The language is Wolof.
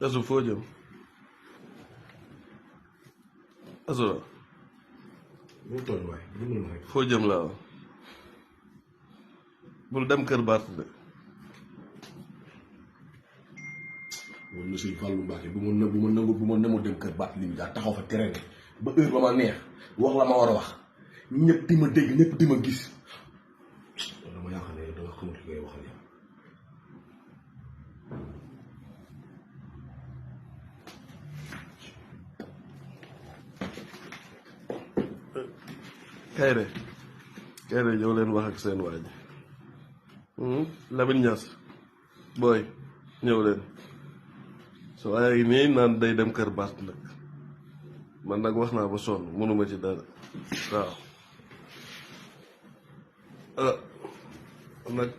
asu foo jëm asu la foo jëm laa wax bul dem kër Bart de wala na sëñ Fallou Mbacke bu ma nangu dem kër Bart li daa taxaw fa tere ba heure ba ma neex wax la ma war a wax ñëpp di ma dégg ñëpp di ma gis wala ma yaakaar ne danga xamut li ngay waxal yow. Kayre ñëw leen wax ak seen waa ji Lamine Niass booy ñëw leen so waaye yi nii naan day dem kër Bart nag man nag wax naa ba sonn mënuma ci dara waaw nag